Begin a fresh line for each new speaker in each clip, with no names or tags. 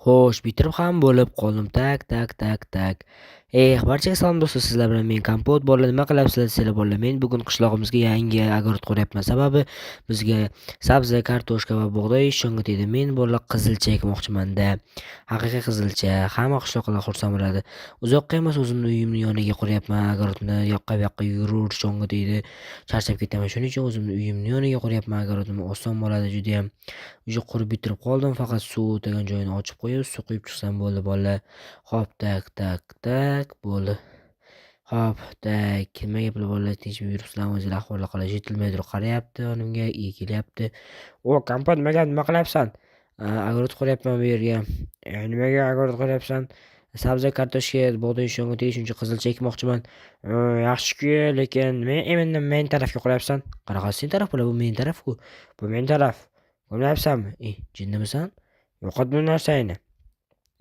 Xo'sh, bitirib ham bo'lib qoldim. Так, так, так, так. Eh, barchaga salom do'stlar, sizlar bilan men Kompot. Bolalar, nima qilyapsizlar desanglar, bolalar, men bugun qishlog'imizga yangi огород quryapman. Sababi bizga sabzi, kartoshka va bug'doy ishonga tegdi. Men, bolalar, qizilcha ekmoqchiman-da. Haqiqiy qizilcha. Hamma qishloqlar xursand bo'ladi. Uzoqqa emas, o'zimni uyimni yoniga quryapman огород ni. Yoqqa bu yoqqa yugurib ishonga tegdi. Charchab ketaman. Shuning uchun o'zimni uyimni yoniga quryapman огород imni. Oson bo'ladi judayam. Уже qurib bitirib qoldim. Faqat suv o'tadigan joyini ochib qo'yib, suv quyib chiqsam bo'ldi, bolalar. Xo'p, так, так, так, bo'ldi. Xo'p, так, nima gaplar, bolalar, tinchmi yuribsizlarmi, o'zinglar ahvollar qalay? Jetilmaydir qarayapti yonimga, iyi kelyapti. O, Kompot, nima gap, nima qilyapsan? Огород quryapman bu yerga. Nimaga огород quryapsan? Sabzi, kartoshka, bug'doy ishonga tegish uchun qizilcha ekmoqchiman. Yaxshi-ku, lekin nima именно men tarafga quryapsan? Qanaqa sen taraf bo'ladi? Bu men taraf-ku. Bu men taraf. Ko'rmayapsanmi? Jinnimisan? Yo'qot bu narsangni.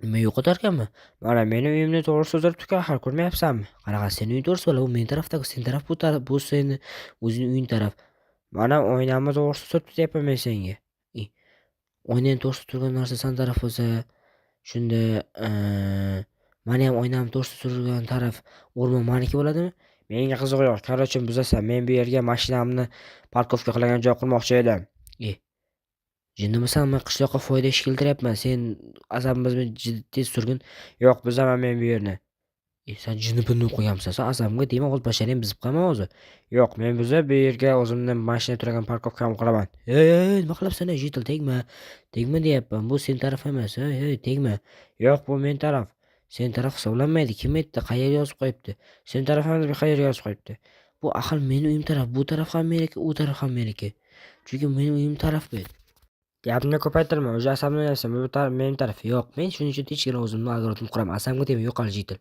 Nima yo'qotarkanman? Mana meni uyimni to'g'risida turibdi-ku axir, ko'rmayapsanmi? Qanaqa seni uying to'g'risida bo'ladi? Bu men tarafda-ku, sen taraf bu taraf, bu seni o'zing uying taraf. Mana oynamni to'g'risida turibdi deyapman men senga. Oynang to'g'risida turgan narsa san taraf bo'lsa, shunda mani ham oynam to'g'risida turgan taraf o'rmon maniki bo'ladimi? Menga qizig'i yo'q. Короче, buzasan. Men bu yerga mashinamni парковка qiladigan joy qurmoqchi edim. Jinnimisan? Men qishloqqa foyda ish keltiryapman. Sen asabimni tez surgin. Yo'q, buzaman men bu yerni. Sen jinni pinni o'qiganmisan? Sen asabimga tegma, hozir basharangni buzib qo'yaman hozir. Yo'q, men buzib, bu yerga o'zimni mashina turadigan парковка mni quraman. Ey, ey, nima qilyapsan, ey, житель, tegma. Tegma deyapman. Bu sen taraf emas. Ey, ey, tegma. Yo'q, bu men taraf. Sen taraf hisoblanmaydi. Kim aytdi? Qayerga yozib qo'yibdi? Sen taraf emas, qayerga yozib qo'yibdi? Bu axir meni uyim taraf. Bu taraf ham meniki, u taraf ham meniki. Chunki meni uyim taraf bu. Gapni ko'paytirma, уже asabimni o'ynayapsan. Bu mening taraf. Yo'q, men shuning uchun tinchgina o'zimni огород imni quraman. Asabimga tegma, yo'qol, житель.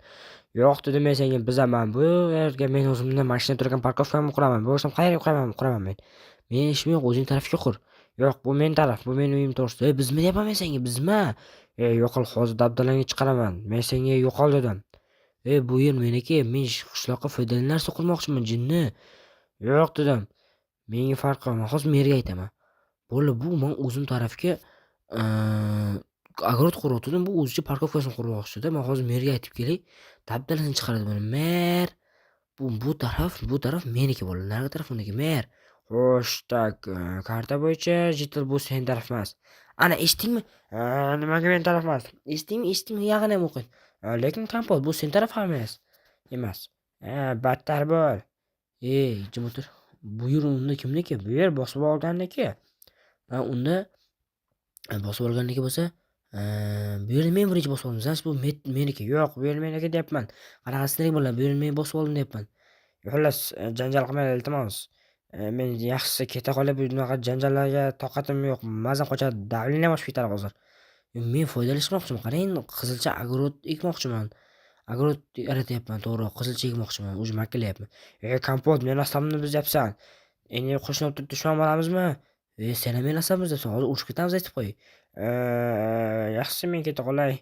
Yo'q, dedim men senga, buzaman. Bu yerga men o'zimni mashina turgan парковка mni quraman. Bo'lsam qayerga quraman, quraman men. Meni ishim yo'q, o'zing tarafga qur. Yo'q, bu men taraf, bu meni uyim to'g'risida. Ey, buzma deyapman men senga, buzma. Ey, yo'qol, hozir dabdalangga chiqaraman. Men senga yo'qol dedim. Ey, bu yer meniki, men qishloqqa foydali narsa qurmoqchiman, jinni. Yo'q dedim. Menga farqi yo'q. Men hozir merga aytaman. Bo'ldi, bu men o'zim tarafga огород quryotgandim, bu o'zicha парковка sini qurmoqchi-da. Men hozir merga aytib kelay. Dabdalasini chiqaradi buni. Mer, bu taraf meniki bo'ladi. Narigi taraf uniki. Mer. Xo'sh, так, karta bo'yicha, житель, bu sen taraf emas. Ana, eshitdingmi? Nimaga men taraf emas? Eshitdingmi? Eshitdingmi? Yag'ini ham o'qing. Lekin Kompot, bu sen taraf ham emas. Emas. Battar bo'l. Ey, jim o'tir. Bu yer unda kimniki? Bu yer bosib olganniki. Ha, unda bosib olganniki bo'lsa, bu yerni men birinchi bosib oldim. Значит, bu meniki. Yo'q, bu yer meniki deyapman. Qanaqasi bo'ladi? Bu yerni men bosib oldim deyapman. Xullas, janjal qilmanglar, iltimos. Men yaxshisi keta qolay, bunaqa janjallarga toqatim yo'q. Mazam qochadi, давление m oshib ketadi hozir. Men foydali ish qilmoqchiman. Qarang, qizilcha огород ekmoqchiman. Огород yaratyapman, to'g'riroq, qizilcha ekmoqchiman. Уже makkalayapman. Ey, Kompot, meni asamni buzyapsan. Endi qo'shni bo'lib turib dushman bo'lamizmi? Ey, sen ham meni asamni buzyapsan. Hozir urushib ketamiz, aytib qo'y. Yaxshisi men keta qolay.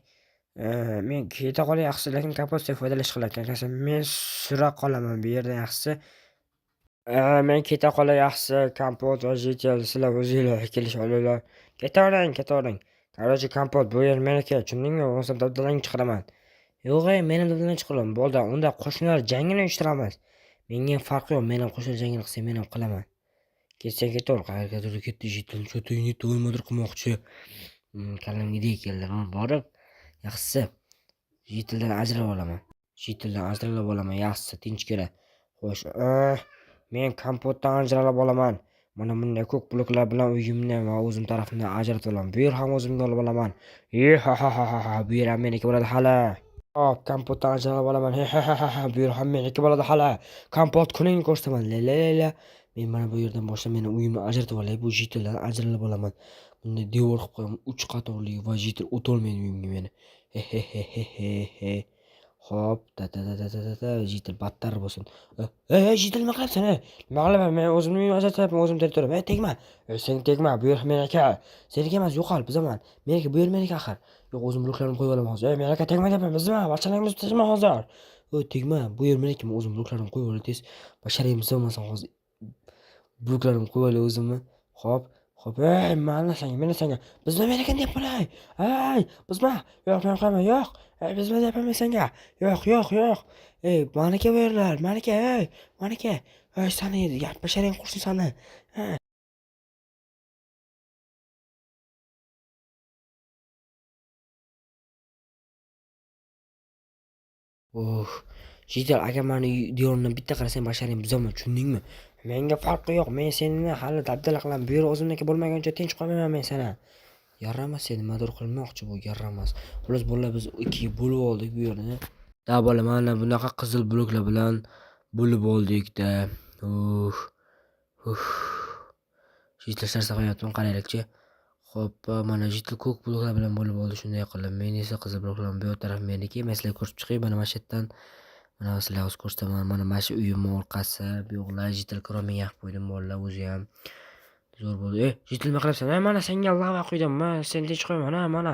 Men keta qolay yaxshisi, lekin Kompot, sen foydali ish qilayotgan. Men sura qolaman bu yerdan yaxshisi. Men keta qolay yaxshisi, Kompot va житель, sizlar o'zinglar kelishib olinglar. Ketavering, ketavering. Короче, Kompot, bu yer meniki, tushundingmi? Bo'lmasam dabdalangni chiqaraman. Yo'q, ey, men ham dabdalangni chiqaraman. Bo'ldi, unda qo'shnilar jangini uyushtiramiz. Menga farqi yo'q, men ham qo'shnilar jangini qilsa, men ham qilaman. Ketsang ketaver, qayergadir ketdi житель, что-то не то nimadir qilmoqchi. Kallamga ideya keldi. Man borib, yaxshisi житель dan ajralib olaman. Житель dan ajralib olaman, yaxshisi, tinchgina. Xo'sh, men Kompotdan ajralib olaman. Mana bunday ko'k bloklar bilan uyimni va o'zim tarafimdan ajratib olaman. Bu yer ham o'zimga olib olaman. E ha ha ha ha ha, bu yer ham meniki bo'ladi hali. Hop, Kompotdan ajralib olaman. He ha ha ha ha, bu yer ham meniki bo'ladi hali. Kompot, kuningni ko'rsataman. La la la la. Men mana bu yerdan boshlab meni uyimni ajratib olay, bu житель dan ajralib olaman. Bunday devor qilib qo'yaman, 3 qatorli va житель o'tolmaydi uyimga meni. He he he he he he. Hop, ta ta ta ta ta ta ta, житель battar bo'lsin. Ey, ey, житель, nima qilyapsan, ey? Nima qilaman? Men o'zimni uyimni ajratyapman, o'zim territoriyam. Ey, tegma. Ey, sen tegma, bu yer meniki. Seniki emas, yo'qol, buzaman. Meniki, bu yer meniki axir. Yo'q, o'zim bloklarimni qo'yib olaman hozir. Ey, meniki, tegma deyapman, buzma, basharangni buzma hozir. Ey, tegma, bu yer meniki, men o'zim bloklarimni qo'yib olay tez. Basharangni buzolmasam hozir bloklarimni qo'yib olay o'zimni. Hop, Xo'p, ey, mana senga, mana senga. Buzma meniki deyapman, ey. Ey, buzma. Yo'q, men qo'yaman, yo'q. Ey, buzma deyapman men senga. Yo'q, yo'q, yo'q. Ey, maniki bu yerlar, maniki, ey, maniki. Ey, sani gap basharing qursin sani. Ha. Oh, Jidal, agar mani diyorimdan bitta qarasang basharing buzaman, tushundingmi? Menga farqi yo'q. Men seni hali dabdala qilaman. Bu yer o'zimniki bo'lmaguncha tinch qo'ymayman men seni. Yaramas seni nimadir qilmoqchi bu, yaramas. Xullas bolalar, biz ikkiga bo'lib oldik bu yerni. Da bola, mana bunaqa qizil bloklar bilan bo'lib oldik-da. Uh. Jidal narsa qo'yapman, qaraylikchi. Xo'p, mana jidal ko'k bloklar bilan bo'lib oldi shunday qilib. Men esa qizil bloklar bu taraf meniki. Men sizlarga ko'rsatib chiqay, mana shu yerdan mana sizlarga hozir ko'rsataman. Mana mana shu uyimning orqasi, bu yoqlar jidal krominga qilib qo'ydim bolalar, o'zi ham zo'r bo'ldi. Ey, jidal nima qilyapsan? Ey, mana senga lava quydim. Men seni tinch qo'yman, ha, mana.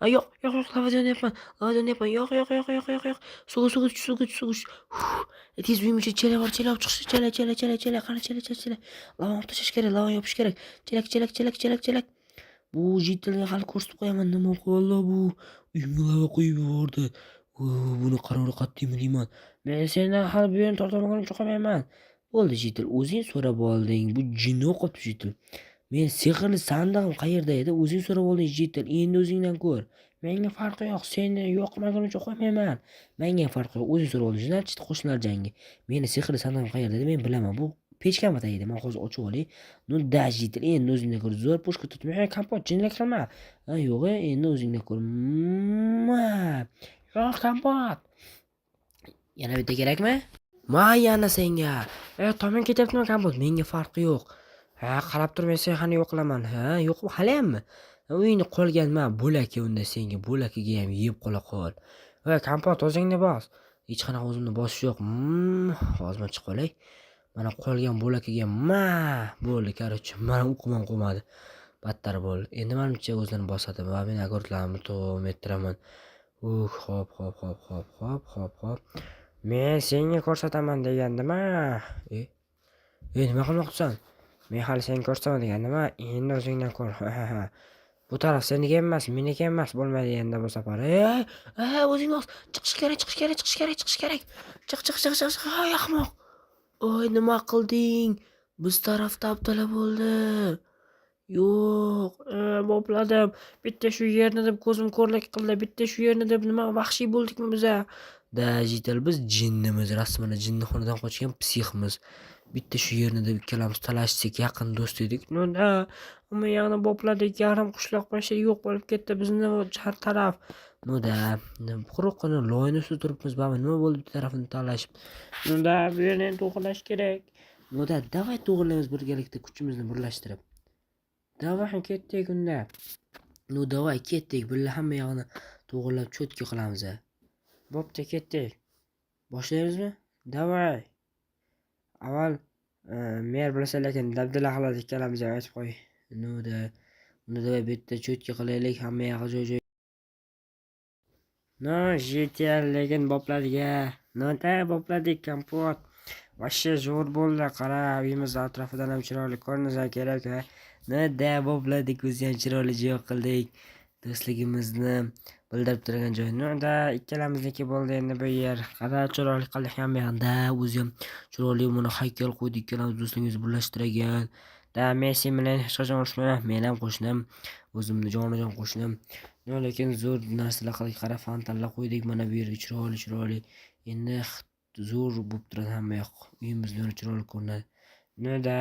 A, yo'q, yo'q, yo'q, lava deyapman. Lava deyapman. Yo'q, yo'q, yo'q, yo'q, yo'q, yo'q. Suvga, suvga tush, suvga tush, suvga tush. Tez uyim ichida chelak bor, chelak olib chiqish. Chelak, chelak, chelak, chelak, qani chelak, chelak, chelak. Lava olib tashlash kerak, lava yopish kerak. Chelak, chelak, chelak, chelak, chelak. Bu jidalga hali ko'rsatib qo'yaman nima qildi bu. Uyimga lava quyib yubordi. Buni qarori qat'iymi deyman. Men sendan hali bu yerni tortolmagunimcha qo'ymayman. Bo'ldi jidal, o'zing so'rab olding. Bu jinni o'qibdi jidal. Men sehrli sandig'im qayerda edi? O'zing so'rab olding jidal. Endi o'zingdan ko'r. Menga farqi yo'q. Seni yo'qmagunimcha qo'ymayman. Menga farqi yo'q. O'zing so'rab olding. Значит, qo'shnilar jangi. Meni sehrli sandig'im qayerda edi? Men bilaman. Bu pechkam tagida. Men hozir ochib olay. Ну да, jidal, endi o'zingdan ko'r. Zo'r pushka tutma. Ey, kompot, jinnilik qilma. Ha, yo'q, endi o'zingdan ko'r. Yo'q, kompot. Yana bitta kerakmi? Ma yana senga. Ey, tomon ketyaptimi kompot? Menga farqi yo'q. Ha, qarab tur, men seni hali yo'q qilaman. Ha, yo'q, haliyammi? Uyingni qolgan ma bo'laki unda senga bo'lakiga ham yeb qola qol. Ey, kompot, o'zingni bos. Hech qanaqa o'zimni bosish yo'q. Hozir men chiqib olay. Mana qolgan bo'lakiga ma bo'ldi, короче, mana o'qim ham qolmadi. Battar bo'ldi. Endi menimcha o'zlarini bosadi va men agortlarimni davom ettiraman. Hop, hop, hop, hop, hop, hop, hop. Men senga ko'rsataman degandim-a. E, nima qilmoqchisan? Men hali senga ko'rsataman degandim-a. Endi o'zingdan ko'r. Ha. Bu taraf seniki emas, meniki emas bo'lmaydi endi bu safar. Ey, o'zing bos. Chiqish kerak, chiqish kerak, chiqish kerak, chiqish kerak. Chiq, chiq, chiq, chiq, chiq. Ay, ahmoq. Oy, nima qilding? Biz tarafda dabdala bo'ldi. Yo'q, bopladim. Bitta shu yerni deb ko'zim ko'rlik qildi. Bitta shu yerni deb nima vahshiy bo'ldikmi biza? Da, jidal, biz jinnimiz, rasmini jinnixonadan qochgan psixmiz. Bitta shu yerni deb ikkalamiz talashdik, yaqin do'st edik. Ну да, uni yoqni bopladik, yarim qishloq вообще yo'q bo'lib ketdi bizni har taraf. Ну да, quruqqina loyni ustida turibmiz, baribir nima bo'ldi bitta tarafini talashib. Ну да, bu yerni endi to'g'irlash kerak. Ну да, давай to'g'irlaymiz birgalikda kuchimizni birlashtirib. Давай ketdik unda. Ну давай ketdik, birga hamma yog'ini to'g'irlab cho'tki qilamiz. Bo'pti, ketdik. Boshlaymizmi? Давай. Avval mer bilsa lekin dabdala qiladi ikkalamiz ham aytib qo'y. Ну да. Unda давай bu yerda cho'tki qilaylik, hamma yog'i joy-joy. No, житель, lekin bopladik-a. Ну да, bopladik kompot. Вообще zo'r bo'ldi, qara, uyimiz atrofidan ham chiroyli ko'rinsa kerak a. Ну да, bopladik, o'zi ham chiroyli joy qildik. Do'stligimizni bildirib turgan joy. Ну да, ikkalamizniki bo'ldi endi bu yer. Qara, chiroyli qildik hamma yoqni. Da, o'zi ham chiroyli mana haykal qo'ydik, ikkalamiz do'stligimizni birlashtirgan. Da, men sen bilan hech qachon urushmayman. Men ham qo'shnim, o'zimni jonajon qo'shnim. No, lekin zo'r narsalar qildik. Qara, fontanlar qo'ydik mana bu yerga chiroyli chiroyli. Endi zo'r bo'lib turadi hamma yoq. Uyimiz yana chiroyli ko'rinadi. Ну да.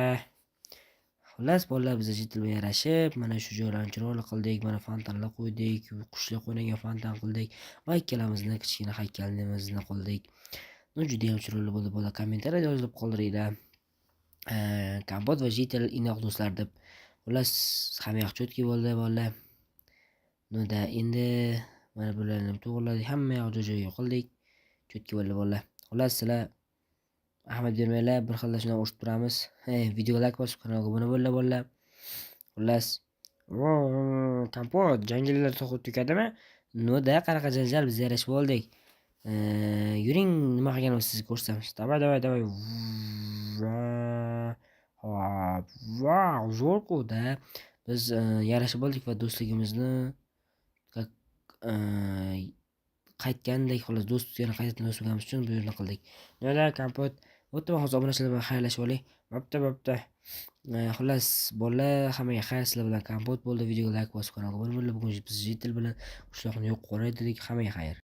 Xullas, bolalar biz jiddiy bilan yarashib, mana shu joylarni chiroyli qildik, mana fontanlar qo'ydik, qushlar qo'ynagan fontan qildik va ikkalamizni kichkina haykalimizni qildik. Ну, juda ham chiroyli bo'ldi bola. Kommentariyada yozib qoldiringlar. Kompot va житель inoq do'stlar deb. Xullas, hamma yoq cho'tki bo'ldi bolalar. Ну да, endi mana bularni ham to'g'irladik, hamma yoq joy-joyiga qildik. Cho'tki bo'ldi bolalar. Xullas, sizlar ahmad bermanglar, bir xilda shunday urushib turamiz. Hey, videoga like bosib, kanalga obuna bo'linglar bolalar. Xullas, kompot, janjallar tugadimi? Ну да, qanaqa janjal, biz yarashib oldik. Yuring, nima qilganimizni sizga ko'rsatamiz. Давай, давай, давай. Hop, vau, zo'r-ku-da. Biz yarashib oldik va do'stligimizni как qaytgandek, xullas, do'st, yana qaytadan do'st bo'lganimiz uchun bu yerni qildik. Nima, kompot? Bo'pti, man hozir obunachilar bilan xayrlashib olay. Bo'pti, bo'pti. Xullas, bolalar, hammaga xayr, sizlar bilan kompot bo'ldi. Videoga layk bosib, kanalga obuna bo'linglar. Bugun biz житель bilan qishloqni yo'q qo'yay dedik. Hammaga xayr.